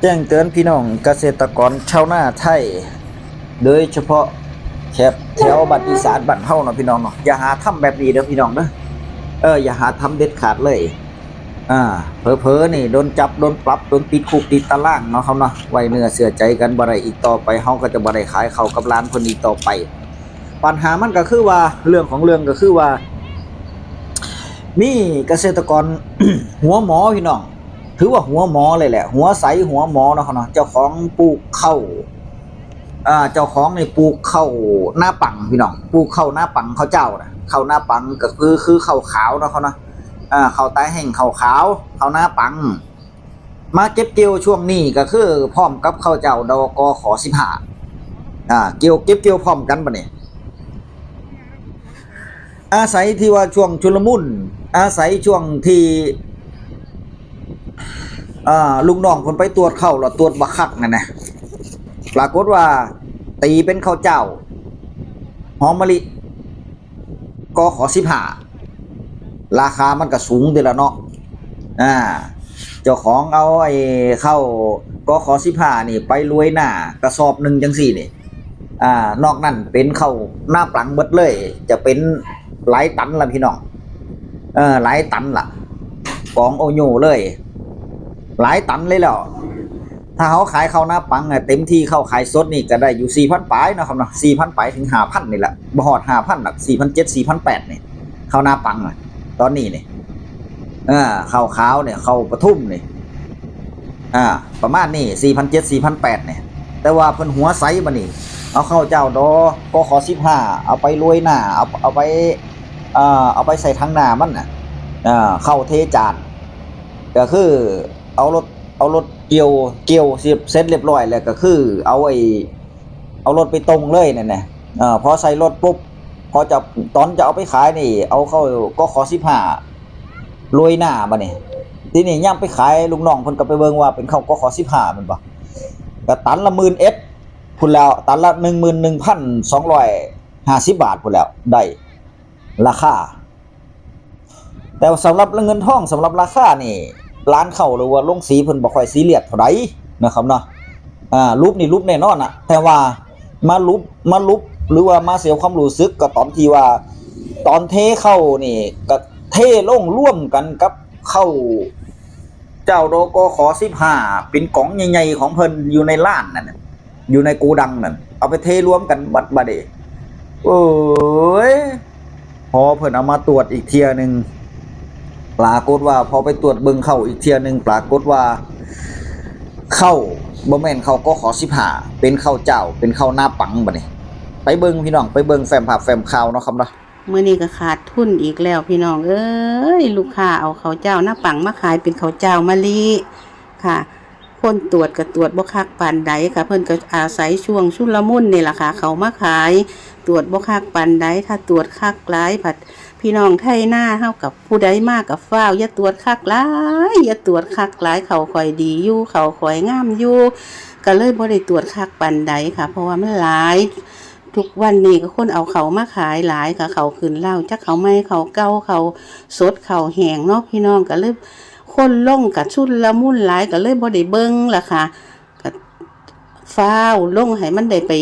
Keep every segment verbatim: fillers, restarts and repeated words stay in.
แจ้งเตือนพี่น้องเกษตรกรชาวนาไทย โดยเฉพาะแถบแถวบ้านอีสานบ้านเฮาเนาะพี่น้องเนาะ อย่าหาทำแบบนี้เด้อพี่น้องเด้อ เออ อย่าหาทำเด็ดขาดเลย อ่า เผลอๆนี่โดนจับโดนปรับโดนติดคุกติดตารางเนาะครับเนาะ ไว้เนื้อเชื่อใจกันบ่ได้อีกต่อไป เฮาก็จะบ่ได้ขายข้าวกับหลานเพิ่นอีกต่อไป ปัญหามันก็คือว่า เรื่องของเรื่องก็คือว่า มีเกษตรกร หัวหมอพี่น้อง ถือว่าหัวหมอเลยแหละ หัวใสหัวหมอเนาะครับเนาะ เจ้าของปลูกข้าว อ่า เจ้าของนี่ปลูกข้าวนาปังพี่น้อง ปลูกข้าวนาปัง ข้าวเจ้านะ ข้าวนาปังก็คือ คือข้าวขาวเนาะครับเนาะ อ่า ข้าวตาแห้ง ข้าวขาว ข้าวนาปัง มาเก็บเกี่ยวช่วงนี้ก็คือพร้อมกับข้าวเจ้า ดกข สิบห้า อ่า เกี่ยว เก็บเกี่ยวพร้อมกันบัดนี้ อาศัยที่ว่าช่วงชุลมุน อาศัยช่วงที่ อ่า ลูกน้องเพิ่นไปตรวจข้าวแล้วตรวจบ่คักนั่นนะ ปรากฏว่าตีเป็นข้าวเจ้าหอมมะลิ กข สิบห้า ราคามันก็สูงติล่ะเนาะ อ่า เจ้าของเอาไอ้ข้าว กข สิบห้า นี่ไปรวยหน้ากระสอบหนึ่งจังซี้นี่ อ่า นอกนั้นเป็นข้าวนาปังเบิดเลย จะเป็นหลายตันล่ะพี่น้อง เออ หลายตันล่ะ กองโอโยเลย หลายตันเลยแล้ว ถ้าเขาขายข้าวนาปังอะ เต็มที่ข้าวขายสดนี่ก็ได้อยู่สี่พันปลายเนาะครับเนาะ สี่พันปลายถึงห้าพันนี่แหละ บ่ฮอดห้าพันดอก สี่พันเจ็ด สี่พันแปดนี่ ข้าวนาปังอะ ตอนนี้นี่ เออ ข้าวขาวเนี่ย ข้าวปทุมนี่ อ่า ประมาณนี้ สี่พันเจ็ด สี่พันแปดเนี่ย แต่ว่าเพิ่นหัวใสบัดนี้ เอาข้าวเจ้า ดกข สิบห้า เอาไปโรยหน้า เอา เอาไป เอ่อ เอาไปใส่ถังหน้ามันน่ะ เอ่อ ข้าวเทจาน ก็คือเอารถ เอารถเกี่ยว เกี่ยวเสร็จเรียบร้อยแล้วก็คือเอาไอ้ เอารถไปตรงเลยนั่นน่ะ เอ่อ พอใส่รถปุ๊บ พอจะ ตอนจะเอาไปขายนี่ เอาข้าว กข สิบห้า โรยหน้าบัดนี้ ทีนี้ยามไปขายลูกน้องเพิ่นก็ไปเบิ่งว่าเป็นข้าว กข สิบห้า แม่นบ่ ก็ตันละหมื่นเอ็ดพุ้นแล้ว ตันละหนึ่งหมื่นหนึ่งพันสองร้อยห้าสิบบาทพุ้นแล้ว ได้ราคา แต่สำหรับเรื่องเงินทอง สำหรับราคานี่ ร้านข้าวหรือว่าโรงสีเพิ่นบ่ค่อยซีเรียสเท่าใดนะครับเนาะ อ่า หลุบนี่หลุบแน่นอนอะ แต่ว่ามาหลุบ มาหลุบ หรือว่ามาเสียความรู้สึกก็ตอนที่ว่า ตอนเทข้าวนี่ก็เทลงร่วมกันกับข้าวเจ้า ดกข สิบห้า เป็นกองใหญ่ๆของเพิ่นอยู่ในร้านนั่นน่ะ อยู่ในโกดังนั่น เอาไปเทรวมกันบัด บัดนี้ โอ้ย พอเพิ่นเอามาตรวจอีกเทื่อหนึ่ง ปรากฏว่าพอไปตรวจเบิ่งข้าวอีกเทื่อหนึ่ง ปรากฏว่าข้าวบ่แม่นข้าว กข สิบห้า เป็นข้าวเจ้า เป็นข้าวนาปังบัดนี้ ไปเบิ่งพี่น้อง ไปเบิ่งแฟ้มภาพแฟ้มข่าวเนาะครับเนาะ มื้อนี้ก็ขาดทุนอีกแล้วพี่น้องเอ้ย ลูกค้าเอาข้าวเจ้านาปังมาขายเป็นข้าวเจ้ามะลิค่ะ คนตรวจก็ตรวจบ่คักปานใดค่ะ เพิ่นก็อาศัยช่วงชุลมุนนี่ล่ะค่ะ เข้ามาขาย ตรวจบ่คักปานใด ถ้าตรวจคักหลายผัด พี่น้องไถนาเฮากับผู้ใดมากับฟ้าว อย่าตรวจคักหลาย อย่าตรวจคักหลาย ข้าวข่อยดีอยู่ ข้าวข่อยงามอยู่ ก็เลยบ่ได้ตรวจคักปานใดค่ะ เพราะว่ามันหลาย ทุกวันนี้ก็คนเอาข้าวมาขายหลายค่ะ ข้าวขึ้นลาว จักข้าวใหม่ ข้าวเก่า ข้าวสด ข้าวแห้งเนาะพี่น้อง ก็เลยคนลงก็ชุลมุนหลาย ก็เลยบ่ได้เบิ่งล่ะค่ะ ก็ฟ้าวลงให้มันได้ไป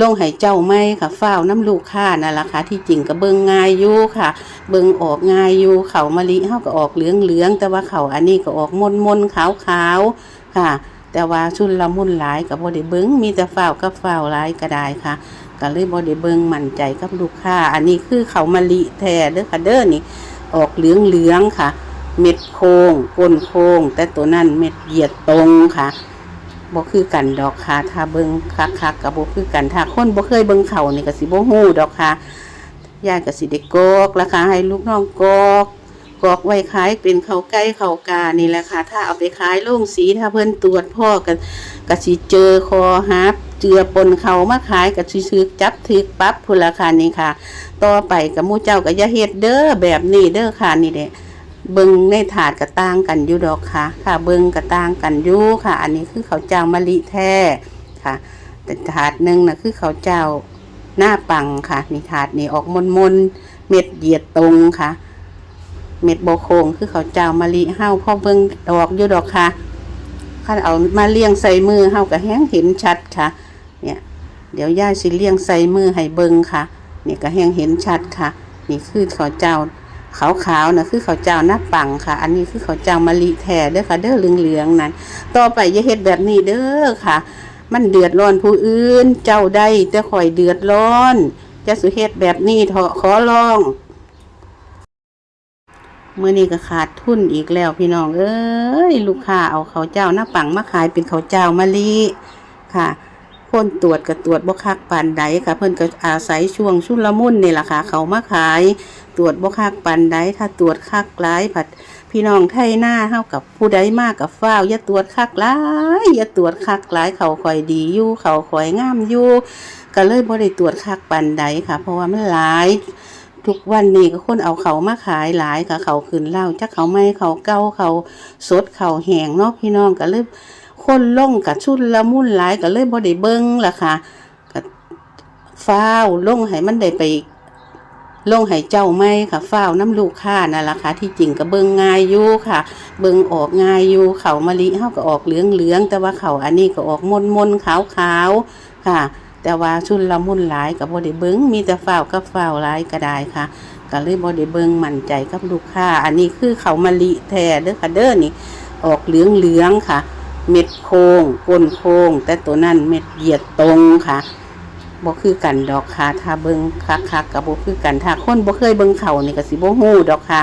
ลงให้เจ้าใหม่ค่ะ ฟ้าวนำลูกค้านั่นล่ะค่ะ ที่จริงก็เบิ่งง่ายอยู่ค่ะ เบิ่งออกง่ายอยู่ ข้าวมะลิเฮาก็ออกเหลืองๆ แต่ว่าข้าวอันนี้ก็ออกมนๆ ขาวๆ ค่ะ แต่ว่าชุลมุนหลายก็บ่ได้เบิ่ง มีแต่ฟ้าวกับฟ้าวหลายก็ได้ค่ะ ก็เลยบ่ได้เบิ่งมั่นใจกับลูกค้า อันนี้คือข้าวมะลิแท้เด้อค่ะเด้อนี่ ออกเหลืองๆ ค่ะ เม็ดโค้ง ก้นโค้ง แต่ตัวนั้นเม็ดเหยียดตรงค่ะ บ่คือกันดอกค่ะ ถ้าเบิ่งคักๆ ก็บ่คือกัน ถ้าคนบ่เคยเบิ่งข้าวนี่ก็สิบ่ฮู้ดอกค่ะ ยายก็สิได้กอกล่ะค่ะ ให้ลูกน้องกอก กอกไว้ขายเป็นข้าวไก่ข้าวกานี่แหละค่ะ ถ้าเอาไปขายโรงสี ถ้าเพิ่นตรวจพ้อก็ ก็สิเจอข้อหาเจือปนข้าวมาขาย ก็สิถูกจับถูกปรับพุ้นล่ะค่ะนี่ค่ะ ต่อไปก็หมู่เจ้าก็อย่าเฮ็ดเด้อ แบบนี้เด้อค่ะ นี่แหละ เบิ่งในถาดก็ต่างกันอยู่ดอกค่ะ ค่ะ เบิ่งก็ต่างกันอยู่ค่ะ อันนี้คือข้าวเจ้ามะลิแท้ค่ะ แต่ถาดหนึ่งน่ะคือข้าวเจ้านาปังค่ะ นี่ถาดนี่ออกมนๆ เม็ดเหยียดตรงค่ะ เม็ดบ่โค้งคือข้าวเจ้ามะลิเฮา พอเบิ่งออกอยู่ดอกค่ะ คันเอามาเรียงใส่มือเฮาก็แฮงเห็นชัดค่ะ เนี่ย เดี๋ยวยายสิเรียงใส่มือให้เบิ่งค่ะ นี่ก็แฮงเห็นชัดค่ะ นี่คือข้าวเจ้าขาวๆนะ คือข้าวเจ้านาปังค่ะ อันนี้คือข้าวเจ้ามะลิแท้เด้อค่ะ เด้อเหลืองๆนั่น ต่อไปอย่าเฮ็ดแบบนี้เด้อค่ะ มันเดือดร้อนผู้อื่น เจ้าได้แต่ข่อยเดือดร้อน อย่าสุเฮ็ดแบบนี้เถาะ ขอร้อง มื้อนี้ก็ขาดทุนอีกแล้วพี่น้องเอ้ย ลูกค้าเอาข้าวเจ้านาปังมาขายเป็นข้าวเจ้ามะลิค่ะ คนตรวจก็ตรวจบ่คักปานใดค่ะ เพิ่นก็อาศัยช่วงชุลมุนนี่ล่ะค่ะ เข้ามาขาย ตรวจบ่คักปานใด ถ้าตรวจคักหลายผัด พี่น้องไถนาเฮากับผู้ใดมากับฟ้าว อย่าตรวจคักหลาย อย่าตรวจคักหลาย ข้าวข่อยดีอยู่ ข้าวข่อยงามอยู่ ก็เลยบ่ได้ตรวจคักปานใดค่ะ เพราะว่ามันหลาย ทุกวันนี้ก็คนเอาข้าวมาขายหลายค่ะ ข้าวขึ้นเล้า จักข้าวใหม่ ข้าวเก่า ข้าวสด ข้าวแห้งเนาะพี่น้อง ก็เลยคนลงก็ชุลมุนหลาย ก็เลยบ่ได้เบิ่งล่ะค่ะ ก็ฟ้าวลงให้มันได้ไป ลงให้เจ้าใหม่ค่ะ ฟ้าวนำลูกค้านั่นล่ะค่ะ ที่จริงก็เบิ่งง่ายอยู่ค่ะ เบิ่งออกง่ายอยู่ ข้าวมะลิเฮาก็ออกเหลืองๆ แต่ว่าข้าวอันนี้ก็ออกมนๆ ขาวๆ ค่ะ แต่ว่าชุลมุนหลายก็บ่ได้เบิ่ง มีแต่ฟ้าวกับฟ้าวหลายก็ได้ค่ะ ก็เลยบ่ได้เบิ่งมั่นใจกับลูกค้า อันนี้คือข้าวมะลิแท้เด้อค่ะเด้อนี่ ออกเหลืองๆค่ะ เม็ดโค้ง ก้นโค้ง แต่ตัวนั้นเม็ดเหยียดตรงค่ะ บ่คือกันดอกค่ะ ถ้าเบิ่งคักๆก็บ่คือกัน ถ้าคนบ่เคยเบิ่งข้าวนี่ก็สิบ่ฮู้ดอกค่ะ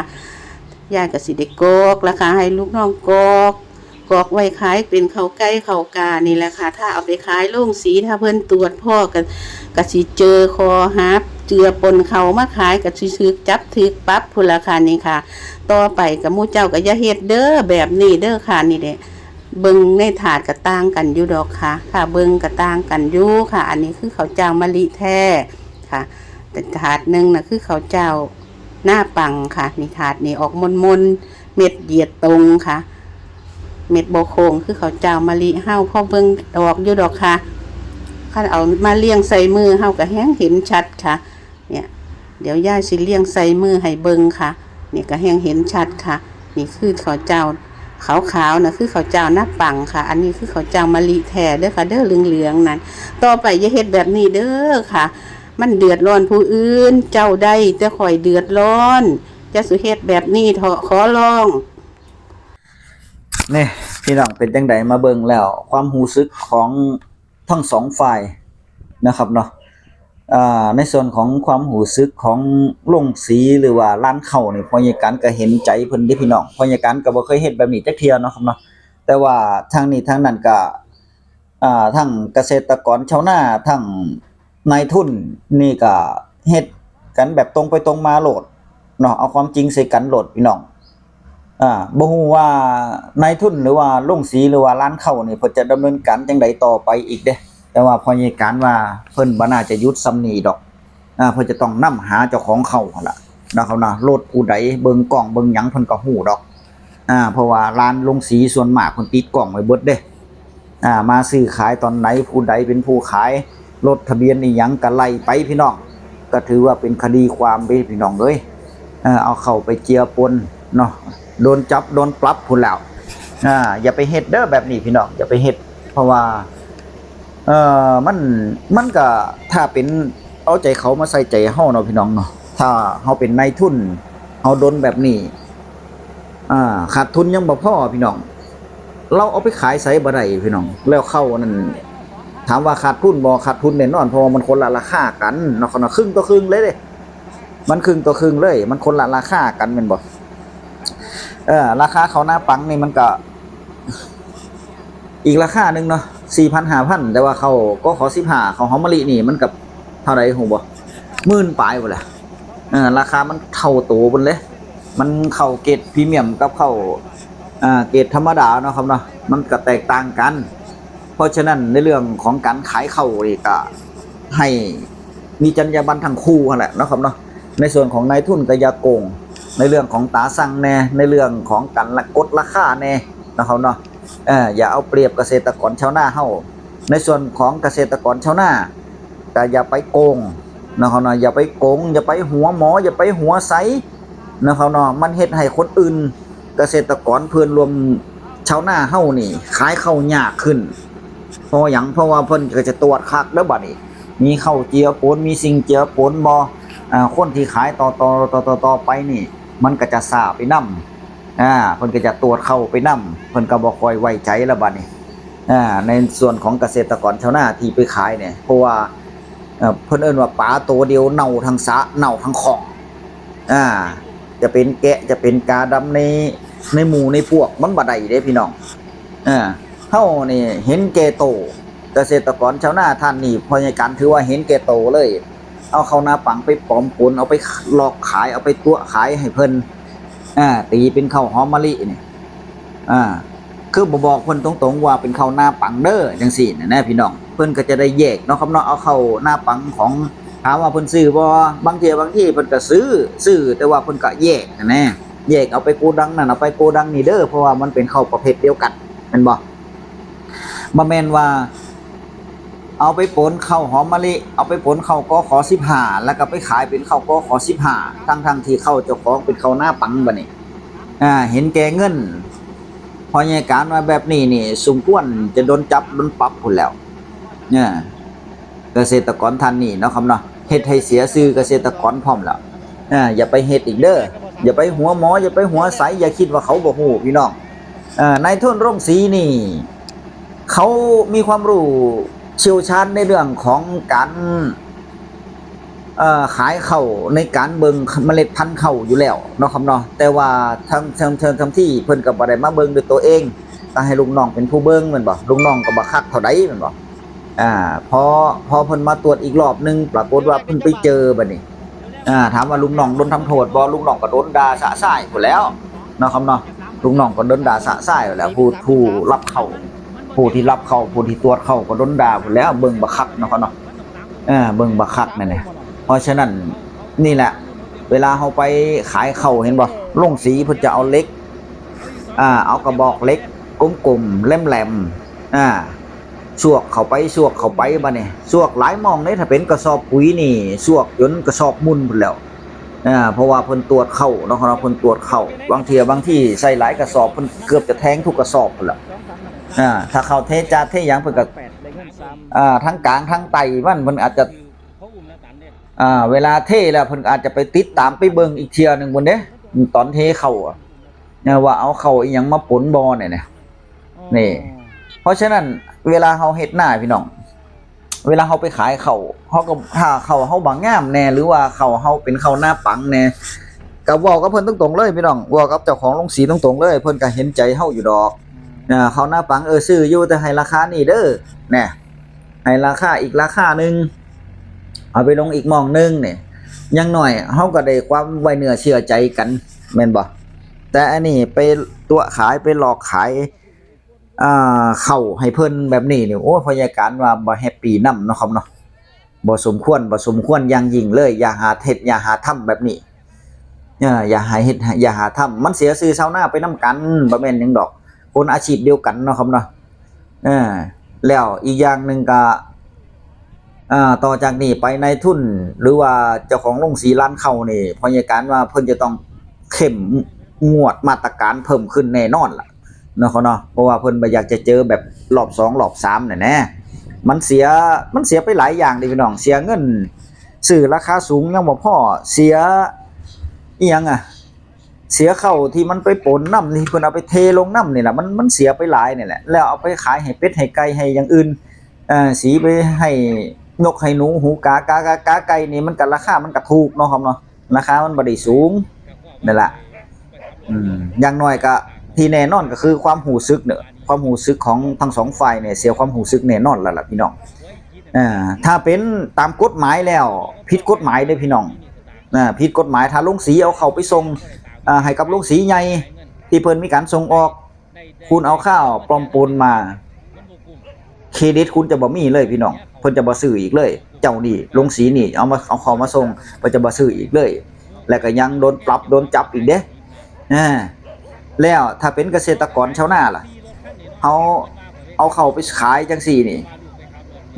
ยายก็สิได้กอกล่ะค่ะ ให้ลูกน้องกอก กอกไว้ขายเป็นข้าวไก่ข้าวกานี่แหละค่ะ ถ้าเอาไปขายโรงสี ถ้าเพิ่นตรวจพ้อก็ ก็สิเจอข้อหาเจือปนเข้ามาขาย ก็สิถูกจับถูกปรับพู้นล่ะค่ะนี่ค่ะ ต่อไปก็หมู่เจ้าก็อย่าเฮ็ดเด้อ แบบนี้เด้อค่ะ นี่แหละ เบิ่งในถาดก็ต่างกันอยู่ดอกค่ะ ถ้าเบิ่งก็ต่างกันอยู่ค่ะ อันนี้คือข้าวเจ้ามะลิแท้ค่ะ แต่ถาดหนึ่งน่ะคือข้าวเจ้านาปังค่ะ นี่ถาดนี่ออกมนๆ เม็ดเหยียดตรงค่ะ เม็ดบ่โค้งคือข้าวเจ้ามะลิเฮา พอเบิ่งออกอยู่ดอกค่ะ คันเอามาเรียงใส่มือเฮาก็แฮงเห็นชัดค่ะ เนี่ย เดี๋ยวยายสิเรียงใส่มือให้เบิ่งค่ะ นี่ก็แฮงเห็นชัดค่ะ นี่คือข้าวเจ้าขาวๆนะ คือข้าวเจ้านาปังค่ะ อันนี้คือข้าวเจ้ามะลิแท้เด้อค่ะ เด้อเหลืองๆนั่น ต่อไปอย่าเฮ็ดแบบนี้เด้อค่ะ มันเดือดร้อนผู้อื่น เจ้าได้แต่ข่อยเดือดร้อน อย่าสุเฮ็ดแบบนี้เถาะ ขอร้อง นี่พี่น้องเป็นจังใดมาเบิ่งแล้ว ความรู้สึกของทั้งสองฝ่ายนะครับเนาะ อ่า ในส่วนของความรู้สึกของโรงสีหรือว่าร้านข้าวนี่ พ่อใหญ่กันก็เห็นใจเพิ่นเด้พี่น้อง พ่อใหญ่กันก็บ่เคยเฮ็ดแบบนี้จักเทื่อเนาะครับเนาะ แต่ว่าทั้งนี้ทั้งนั้นก็ อ่า ทั้งเกษตรกรชาวนา ทั้งนายทุนนี่ก็เฮ็ดกันแบบตรงไปตรงมาโลดเนาะ เอาความจริงใส่กันโลดพี่น้อง อ่า บ่ฮู้ว่านายทุนหรือว่าโรงสีหรือว่าร้านข้าวนี่เพิ่นจะดำเนินการจังใดต่อไปอีกเด้ แต่ว่าพ่อใหญ่การว่าเพิ่นบ่น่าจะหยุดส่ำนี้ดอก อ่า เพิ่นจะต้องนำหาเจ้าของข้าวหั่นล่ะนะครับนะ รถผู้ใดเบิ่งกล้องเบิ่งหยังเพิ่นก็ฮู้ดอก อ่า เพราะว่าร้านโรงสีส่วนมากเพิ่นติดกล้องไว้เบิดเด้ อ่า มาซื้อขายตอนไหน ผู้ใดเป็นผู้ขาย รถทะเบียนอีหยังก็ไล่ไปพี่น้อง ก็ถือว่าเป็นคดีความไปพี่น้องเอ้ย เออ เอาเข้าไปเจือปนเนาะ โดนจับโดนปรับพู้นแล้ว อ่า อย่าไปเฮ็ดเด้อแบบนี้พี่น้อง อย่าไปเฮ็ด เพราะว่า เอ่อ มัน มันก็ถ้าเป็นเอาใจเขามาใส่ใจเฮาเนาะพี่น้องเนาะ ถ้าเฮาเป็นนายทุน เฮาโดนแบบนี้ อ่า ขาดทุนยังบ่พอพี่น้อง เราเอาไปขายไสบ่ได้พี่น้อง แล้วข้าวนั่น ถามว่าขาดทุนบ่ ขาดทุนแน่นอน เพราะว่ามันคนละราคากันเนาะ เนาะ ครึ่งต่อครึ่งเลยเด้ มันครึ่งต่อครึ่งเลย มันคนละราคากันแม่นบ่ เออ ราคาข้าวนาปังนี่มันก็ อีกราคาหนึ่งเนาะ สี่พัน ห้าพัน แต่ว่าข้าว กข สิบห้า ข้าวหอมมะลินี่มันก็เท่าใดฮู้บ่ หมื่นปลายพู้นแหละ เออ ราคามันเท่าโตพู้นเลย มันข้าวเกรดพรีเมียมกับข้าว อ่า เกรดธรรมดาเนาะครับเนาะ มันก็แตกต่างกัน เพราะฉะนั้นในเรื่องของการขายข้าวนี่ก็ให้มีจรรยาบรรณทั้งคู่หั่นแหละเนาะครับเนาะ ในส่วนของนายทุนก็อย่าโกง ในเรื่องของตราสั่งแน่ ในเรื่องของการกดราคาแน่นะครับเนาะ เอ่อ อย่าเอาเปรียบเกษตรกรชาวนาเฮา ในส่วนของเกษตรกรชาวนาก็อย่าไปโกงนะครับเนาะ อย่าไปโกง อย่าไปหัวหมอ อย่าไปหัวไสนะครับเนาะ มันเฮ็ดให้คนอื่น เกษตรกรเพื่อนร่วม ชาวนาเฮานี่ขายข้าวยากขึ้น เพราะหยัง เพราะว่าเพิ่นก็จะตรวจคักเด้อบัดนี้ มีข้าวเจือปน มีสิ่งเจือปนบ่ อ่า คนที่ขายต่อต่อต่อต่อต่อไปนี่ มันก็จะซ้าไปนำ อ่า เพิ่นก็จะตรวจข้าวไปนำ เพิ่นก็บ่ค่อยไว้ใจแล้วบัดนี้ อ่า ในส่วนของเกษตรกรชาวนาที่ไปขายเนี่ย เพราะว่า เอ่อ เพิ่นเอิ้นว่าปลาตัวเดียวเน่าทั้งสระ เน่าทั้งคลอง อ่า จะเป็นแกะ จะเป็นกาดำใน ในหมู่ในพวก มันบ่ได้เด้พี่น้อง อ่า เฮานี่เห็นแก่โต เกษตรกรชาวนาท่านนี้ พ่อใหญ่กันถือว่าเห็นแก่โตเลย เอาข้าวนาปังไปปลอมปน เอาไปหลอกขาย เอาไปตั๋วขายให้เพิ่น อ่า ตีเป็นข้าวหอมมะลินี่ อ่า คือบ่บอกเพิ่นตรงๆว่าเป็นข้าวนาปังเด้อ จังซี้นะ นะพี่น้อง เพิ่นก็จะได้แยกเนาะครับเนาะ เอาข้าวนาปังของ ถามว่าเพิ่นซื้อบ่ บางเทื่อบางทีเพิ่นก็ซื้อ ซื้อ แต่ว่าเพิ่นก็แยกนะ แยกเอาไปโกดังนั่น เอาไปโกดังนี่เด้อ เพราะว่ามันเป็นข้าวประเภทเดียวกัน แม่นบ่ บ่แม่นว่า เอาไปปนข้าวหอมมะลิ เอาไปปนข้าว กข สิบห้า แล้วก็ไปขายเป็นข้าว กข สิบห้า ทั้งๆที่ข้าวเจ้าของเป็นข้าวนาปังบัดนี้ อ่า เห็นแก่เงิน พ่อใหญ่การว่าแบบนี้นี่ สมควรจะโดนจับโดนปรับพู้นแหล้ว เนี่ย เกษตรกรท่านนี้เนาะครับเนาะ เฮ็ดให้เสียชื่อเกษตรกรพร้อมแล้ว อ่า อย่าไปเฮ็ดอีกเด้อ อย่าไปหัวหมอ อย่าไปหัวไส อย่าคิดว่าเขาบ่ฮู้พี่น้อง เอ่อ นายทุนโรงสีนี่ เขามีความรู้เชี่ยวชาญในเรื่องของการ เอ่อ ขายข้าว ในการเบิ่งเมล็ดพันธุ์ข้าวอยู่แล้วเนาะครับเนาะ แต่ว่าทั้ง ทั้ง ทั้ง ทั้งที่เพิ่นก็บ่ได้มาเบิ่งด้วยตัวเอง ก็ให้ลูกน้องเป็นผู้เบิ่งแม่นบ่ ลูกน้องก็บ่คักเท่าใดแม่นบ่ อ่า พอ พอเพิ่นมาตรวจอีกรอบหนึ่ง ปรากฏว่าเพิ่นไปเจอบัดนี้ อ่า ถามว่าลูกน้องโดนทำโทษบ่ ลูกน้องก็โดนด่าสะซ้ายพู้นแหล้วเนาะครับเนาะ ลูกน้องก็โดนด่าสะซ้ายพู้นแหล้ว ผู้ ผู้รับข้าว ผู้ที่รับข้าว ผู้ที่ตรวจข้าวก็โดนด่าพู้นแหล้ว เบิ่งบ่คักเนาะครับเนาะ เออ เบิ่งบ่คักนั่นแหละ เพราะฉะนั้นนี่แหละ เวลาเฮาไปขายข้าว เห็นบ่ โรงสีเพิ่นจะเอาเหล็ก อ่า เอากระบอกเหล็กกลมๆ แหลมๆ อ่า ซวกเข้าไป ซวกเข้าไปบัดนี้ ซวกหลายหม่องเด้ ถ้าเป็นกระสอบปุ๋ยนี่ ซวกจนกระสอบมุ่นพู้นแหล้ว อ่า เพราะว่าเพิ่นตรวจข้าวเนาะครับเนาะ เพิ่นตรวจข้าว บางเทื่อบางทีใส่หลายกระสอบ เพิ่นเกือบจะแทงทุกกระสอบพู้นแหล้ว อ่า ถ้าข้าวเทจาดเทหยังเพิ่นก็ อ่า ทั้งกลางทั้งไตมัน เพิ่นอาจจะ อ่า เวลาเทแล้วเพิ่นอาจจะไปติดตามไปเบิ่งอีกเทื่อหนึ่งพู้นเด้ ตอนเทข้าวอะ นะ ว่าเอาข้าวอิหยังมาปนบ่เนี่ยนะ นี่ เพราะฉะนั้นเวลาเฮาเฮ็ดนาพี่น้อง เวลาเฮาไปขายข้าว เฮาก็ ถ้าข้าวเฮาบ่งามแน่ หรือว่าข้าวเฮาเป็นข้าวนาปังแน่ ก็เว้ากับเพิ่นตรงๆเลยพี่น้อง เว้ากับเจ้าของโรงสีตรงๆเลย เพิ่นก็เห็นใจเฮาอยู่ดอก อ่า ข้าวนาปัง เออ ซื้ออยู่ แต่ให้ราคานี้เด้อ แน่ ให้ราคาอีกราคาหนึ่ง เอาไปลงอีกหม่องหนึ่งนี่ อย่างน้อยเฮาก็ได้ความไว้เนื้อเชื่อใจกัน แม่นบ่ แต่อันนี้ไปตั๋วขาย ไปหลอกขาย อ่า ข้าวให้เพิ่นแบบนี้นี่ โอ้ย พ่อใหญ่การว่าบ่แฮปปี้นำเนาะครับเนาะ บ่สมควร บ่สมควรอย่างยิ่งเลย อย่าหาเฮ็ด อย่าหาทำแบบนี้ เออ อย่าหาเฮ็ด อย่าหาทำ มันเสียชื่อชาวนาไปนำกัน บ่แม่นหยังดอก คนอาชีพเดียวกันเนาะครับเนาะ เออ แล้วอีกอย่างหนึ่งก็ อ่า ต่อจากนี้ไปนายทุน หรือว่าเจ้าของโรงสีร้านข้าวนี่ พ่อใหญ่การว่าเพิ่นจะต้องเข้มงวดมาตรการเพิ่มขึ้นแน่นอนล่ะ เนาะครับเนาะ เพราะว่าเพิ่นบ่อยากจะเจอแบบรอบสองรอบสามน่ะนะ มันเสีย มันเสียไปหลายอย่างเด้พี่น้อง เสียเงินซื้อราคาสูงยังบ่พอ เสียอิหยังอะ เสียข้าวที่มันไปปนนำ ที่เพิ่นเอาไปเทลงนำนี่ล่ะ มัน มันเสียไปหลายนี่แหละ แล้วเอาไปขายให้เป็ดให้ไก่ให้อย่างอื่น เอ่อ สีไปให้นกให้หนูหูกา กา กา กาไก่นี่ มันก็ราคามันก็ถูกเนาะครับเนาะ ราคามันบ่ได้สูง นั่นล่ะ อืม อย่างน้อยก็ที่แน่นอนก็คือความรู้สึกเนาะ ความรู้สึกของทั้งสองฝ่ายเนี่ยเสียความรู้สึกแน่นอนแล้วล่ะพี่น้อง อ่า ถ้าเป็นตามกฎหมายแล้วผิดกฎหมายเด้อพี่น้อง อ่า ผิดกฎหมาย ถ้าโรงสีเอาเข้าไปส่ง อ่า ให้กับโรงสีใหญ่ที่เพิ่นมีการส่งออก คุณเอาข้าวปลอมปนมา เครดิตคุณจะบ่มีเลยพี่น้อง เพิ่นจะบ่ซื้ออีกเลย เจ้านี่ โรงสีนี่ เอามา เอาเข้ามาส่ง เพิ่นจะบ่ซื้ออีกเลย แล้วก็ยังโดนปรับ โดนจับอีกเด้ อ่า แล้วถ้าเป็นเกษตรกรชาวนาล่ะ เอา เอาเข้าไปขายจังซี่นี่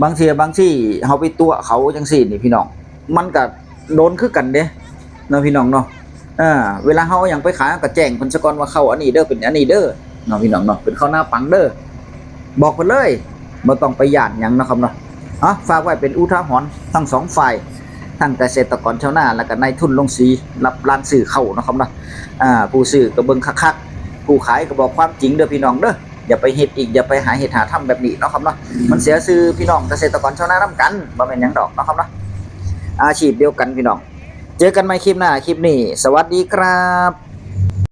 บางเทื่อบางทีเฮาไปตั๋วเขาจังซี่นี่พี่น้อง มันก็โดนคือกันเด้ เนาะพี่น้องเนาะ อ่า เวลาเฮาเอาหยังไปขาย เฮาก็แจ้งเพิ่นซะก่อนว่าข้าวอันนี้เด้อ เป็นอันนี้เด้อ เนาะพี่น้องเนาะ เป็นข้าวนาปังเด้อ บอกเพิ่นเลย บ่ต้องไปย้านหยังเนาะครับเนาะ อ่ะ ฝากไว้เป็นอุทาหรณ์ทั้งสองฝ่าย ทั้งเกษตรกรชาวนา และก็นายทุนลงสีรับร้านซื้อเข้าเนาะครับเนาะ อ่า ผู้ซื้อก็เบิ่งคักๆ ผู้ขายก็บอกความจริงเด้อพี่น้องเด้อ อย่าไปเฮ็ดอีก อย่าไปหาเฮ็ดหาทำแบบนี้เนาะครับเนาะ มันเสียชื่อพี่น้องเกษตรกรชาวนานำกัน บ่แม่นหยังดอกเนาะครับเนาะ อาชีพเดียวกันพี่น้อง เจอกันใหม่คลิปหน้า คลิปนี้ สวัสดีครับ